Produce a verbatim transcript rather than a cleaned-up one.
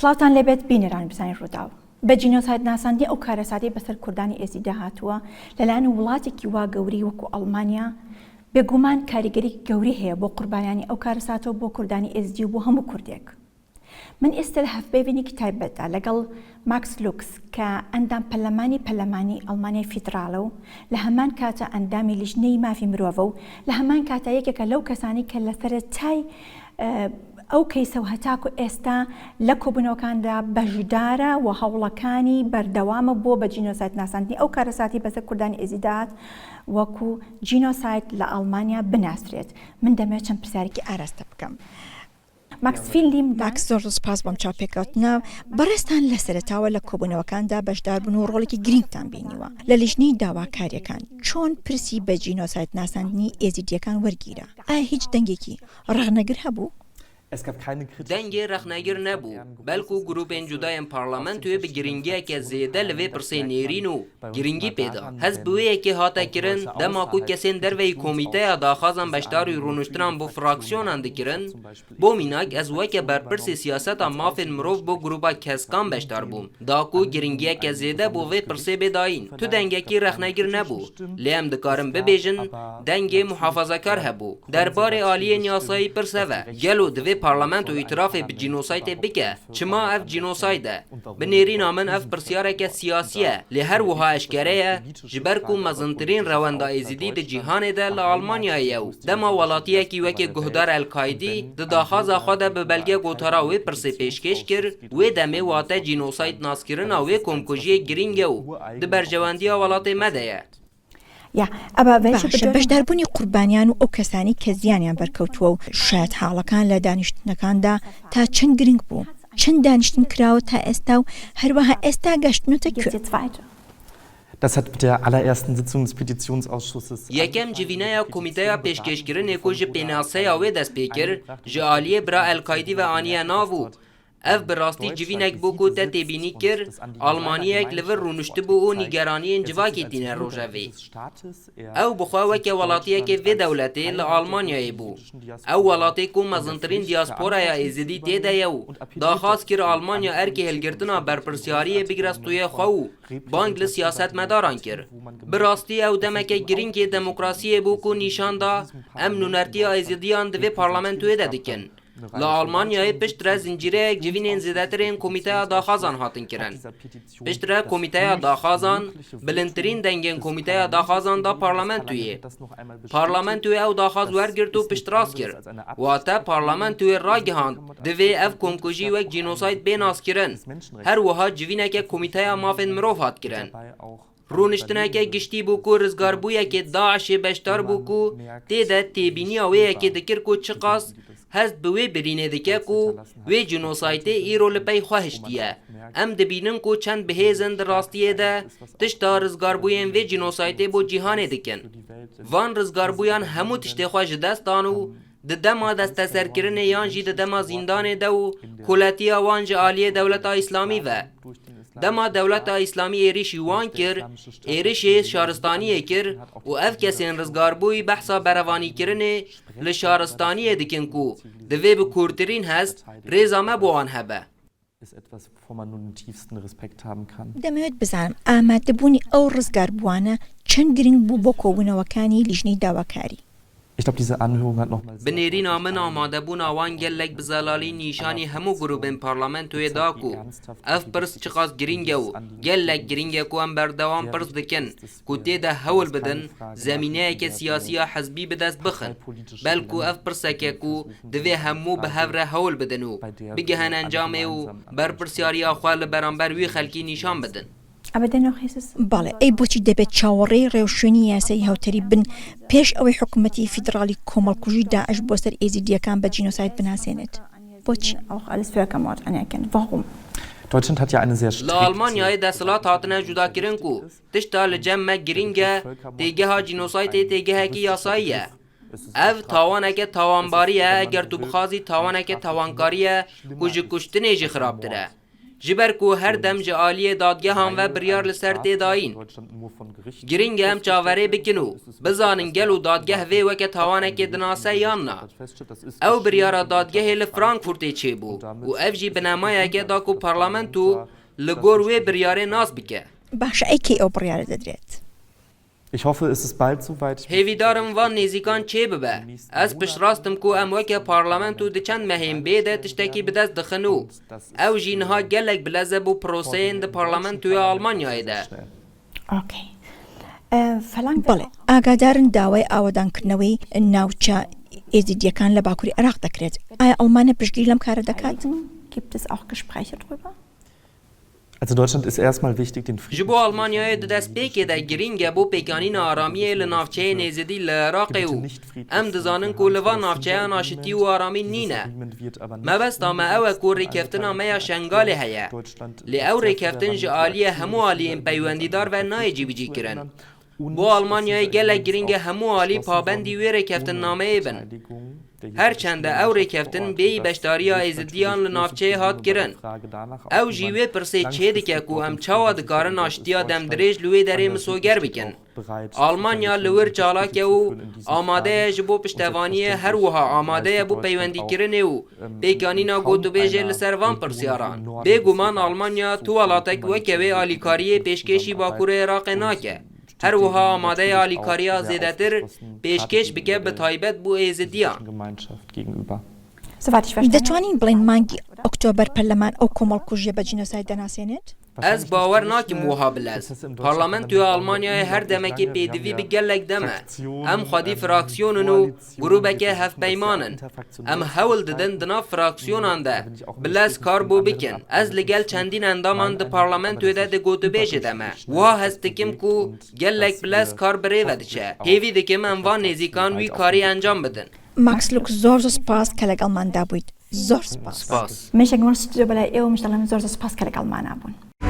سڵاوتان لێبێت بینەران بزانین ڕووداو. بە جینۆساید ناساندنی ئەو کارەساتەی بەسەر کوردانی ئێزیدا هاتووە لەلایەن وڵاتێکی وا گەورەی وەکو ئەڵمانیا، بێگومان کاریگەریەکی گەورەی هەیە بۆ قوربانیانی ئەو کارەساتە و بۆ کوردانی ئێزدی و بۆ هەموو کوردێک. من ئێستا لە هەڤپەیڤینێکی تایبەتدا لەگەڵ ماکس لوکس کە ئەندام پەرلەمانی پەرلەمانی ئەڵمانیای فیدراڵە و لە هەمان کاتە ئەندامی لیژنەی مافی مرۆڤە و لە هەمان کاتە یەکێکە لەو کەسانی کە لە سەرەتای ئەو کەیسە و هەتاکو ئێستا لە کۆبوونەوەکاندا بەشدارە و هەوڵەکانی بەردەوامە بۆ بە جینۆساید ناساندنی ئەو کارەساتی بەسەر کوردانی ئێزیدا هات وەکو جینۆساید لە ئەڵمانیا بناسرێت. من دەمەوێت چەند پرسیارێکی ئاراستە بکەم. ماکس فیلدیم ماکس، زۆر سپاس بۆم چاوپێکەوتنە. بەڕێزتان لە سەرەتاوە لە کۆبوونەوەکاندا بەشدار بوون و ڕۆڵێکی گرنگتان بینیوە لە لیژنەی داواکاریەکان. چۆن پرسی بە جینۆساید ناساندنی ئێزیدیەکان وەرگیرا؟ ئایا هیچ دەنگێکی ڕەخنەگر هەبوو؟ دەنگێ ڕەخنەگر نەبوو، بەڵکو گروپên cuda yên parlamentoyê bi giringiyeke zêde li vê pirsê nêrîn û giringî pê da. Hest bi wê yekê hate kirin, dema ku kesên derveyî komîteya daxwazan beşdarî rûniştinan bo fraksiyonan dikirin, bo mînak ez weke berpirsê siyaseta mafên mirov bo grupa keskan beşdar bûm. Da ku giringiyeke zêde bo vê pirsê bê dayîn, tu dengekî rexnegir nebû. Lê em dikarin bibêjin, dengê muhafazekar hebû. Derbarê aliyên yasayî pirs ev e, gelo divê parlamento îtirafê bi cînosaydê bike? Çima ev cînosayd e? Bi nêrîna min ev pirsiyareke siyasî ye, lê her wiha eşkere ye, ji ber ku mezintirîn rewenda Êzidî di cîhanê de li Almanyayê ye û dema welatiyekî weke guhdar El-Kaydî di daxwaza xwe de bi belge gotara wê pirsê pêşkêş kir, wê demê wate cînosayd naskirina wê komkujiyê girîng e û di berjewendiya welatê me de ye. یا ئەبا باشە، بەشداربوونی قوربانیان و ئەو کەسانی کە زیانیان بەرکەوتووە و شایەت حاڵەکان لە دانیشتنەکاندا تا چەند گرنگ بوو؟ چەند دانیشتن کراوە تا ئێستا و هەروەها ئێستا گەشتنەتە کوێ؟ Das hat mit der allerersten Sitzung des Petitionsausschusses یەکەم جڤینەیە کومیتەیە پێشکێشکردنێک و ji pênaseya wê dest pê kir, ji aliyê bira El-Kaydî ve aniye nav û ev bi rastî civînek bû ku te têbînî kir, Almaniyek li vir rûniştibû û nîgeraniyên civakê tîne rojevê. Ew bi xwe weke welatiyekê vê dewletê li Almanyayê bû. Ew welatê ku mezintirîn diasporaya Êzidî tê de ye û daxwaz kir Almanya erkê hilgirtina berpirsiyariyê bigire stûyê xwe û bang li siyasetmedaran kir. Bi rastî ew demeke girîng yê demokrasiyê bû ku nîşan da em nûnertiya Êzidiyan di vê parlamentoyê de dikin. Li Almanyayê piştre zincîreyek civînên zêdetirên Komîteya Daxwazan hatin kirin. Piştre Komîteya Daxwazan bilindtirîn dengên Komîteya Daxwazan da parlamentoyê. Parlamentoyê ew daxwaz wergirt û piştrast kir. Wate parlamentoyê ragihand divê ev komkujî wek cînosayd bê naskirin. Her wiha civîneke Komîteya Mafên Mirov hat kirin. Rûniştineke giştî bû ku rizgarbûyekê DAIŞê beşdar bû ku tê de têbîniya wê yekê dikir ku çiqas hest bi wê birînê dike ku wê cînosaydê îro li pey xwe hiştiye. Em dibînin ku çend bihêz in di rastiyê de tişta rizgarbûyên vê cînosaydê bo cîhanê dikin. Van rizgarbûyan hemû tiştê xwe ji dest dan û di dema desteserkirinê yan jî di dema zîndanê de û koletiya wan ji aliyê dewleta Îslamî ve. Dema dewleta Îslamî êrişî wan kir, êrişê şaristaniyê kir û ev kesên rizgarbûyî behsa berevanîkirinê li şaristaniyê dikin ku divê bi kûrtirîn hest rêza me bo wan hebe. Ist etwas, wovor man nur den tiefsten Respekt haben kann. دەمەوێت بزانم ئامادەبوونی ئەو ڕزگاربووانە چەند گرنگ بوو بۆ کۆبوونەوەکانی لیژنەی داواکاری؟ Ich glaube, diese Anhörung hat nochmal Bi nêrîna min amadebûna wan gelek bi zelalî nîşanî hemû grûbên parlamentoyê da ku ev pirs çiqas girîng e û gelek girîng e ku em berdewam pirs dikin ku tê de hewl bidin zemîneyeke siyasî ya hizbî bi dest bixin. Belku ev pirsek e ku divê hemû bi hev re hewl bidin û bigihin encamê û berpirsiyariya xwe li beramber wî xelkî nîşan bidin. بەڵێ، ئەی بۆچی دەبێت چاوەڕێی ڕێوشوێنی یاسایی هاوتەریب بن پێش ئەوەی حکوومەتی فیدراڵی کۆمەڵکوژی داعش بۆ سەر ئێزیدیەکان بە جینۆساید بناسێنێت؟ بۆچی؟ Deutschland hat ja eine sehr Li Almanyayê desthilat hatine cudakirin ku tişta li cem me girîng e, têgeha cînosaydê têgehekî yasayî ye. Ev tawaneke tawanbarî ye, eger tu bixwazî tawaneke tawankarî ye ku ji kuştinê jî xirabtir e. Ji ber ku her dem ji aliyê dadgehan ve biryar li ser tê dayîn. Giring e em çaverê bikin û bizanin gelo dadgeh vê weke tawanekê dinase yan na. Ew biryara dadgehê li Frankfurtê çêbû û ev jî binemayeke da ku parlamento li gor wê biryarê nas bike. باشە، ئەی کەی ئەو بڕیارە دەدرێت؟ Ich hoffe, es ist bald soweit. Hêvîdarim van nêzîkan çêbibe. Ez piştrast im ku em weke parlamento di çend mehên bê de tiştekî bi dest dixin û ew jî niha gelek bilez e bo proseyên di parlamentoya Almanyayê de. Okay. Äh, verlangt بەڵێ، ئاگادارن داوای ئاوەدانکردنەوەی ناوچە ئێزیدیەکان لە باکووری عێراق دەکرێت. ئایا ئەڵمانیا پشتگیری لەم کارە دەکات؟ Gibt es auch Gespräche drüber? Also Deutschland ist erstmal wichtig, den Frieden. Ji bo Almanyayê di destpêkê de girîng e bo pêkanîna aramiyê li navçeyên êzidî li Iraqê û em dizanin ku li van navçeyan aşitî û aramî nîne. Mebesta me ew e ku rêkeftina me ya Şengalê heye. Lê ew rêkeftin ji aliyê hemû aliyên peywendîdar ve nayê cîbicîkirin. Bo Almanyayê gelek girîng e hemû alî pabendî wê rêkeftinnameyê bin. Her çende ew rêkeftin bêyî beşdariya êzidiyan li navçeyê hat kirin. Ew jî wê pirsê çêdike ku em çawa dikarin aştiya demdirêj li wê derê misoger bikin. Almanya li wir çalak e û amade ye ji bo piştevaniyê, her wiha amade ye bo peywendîkirinê û pêkanîna gotûbêjê li ser van pirsyaran. Bêguman Almanya tu welatek weke wê alîkariyê pêşkêşî Bakurê Iraqê nake. Her wiha amade ye alîkariya zêdetir pêşkêş bike, bi taybet bo êzidiyan. Soweit ich verstanden دەتوانین بڵێن مانگی ئۆکتۆبەر پەرلەمان ئەو کۆمەڵکوژیە بە جینۆساید دەناسێنێت؟ Ez bawer nakim wiha bilez. Parlamentoya Almanyayê her demekê pêdivî bi gelek dem e. Em xwedî fraksiyonin û grûbeke hevpeyman in. Em hewl didin di nav fraksiyonan de bilez kar bo bikin. Ez li gel çendîn endaman di parlamentoyê de di gotûbêjê de me. Wiha hest dikim ku gelek bilez kar bi rê ve diçe. Hêvî dikim em van nêzîkan wî karî encam bidin. ماکس لوک، زۆر زۆر سپاس کە لەگەڵماندا بوویت. زۆر سپاس. Spas. Mich eng Stüdio بەلای ئێوە مشتەڵم زۆر زۆر سپاس کە لەگەڵمانە بوون.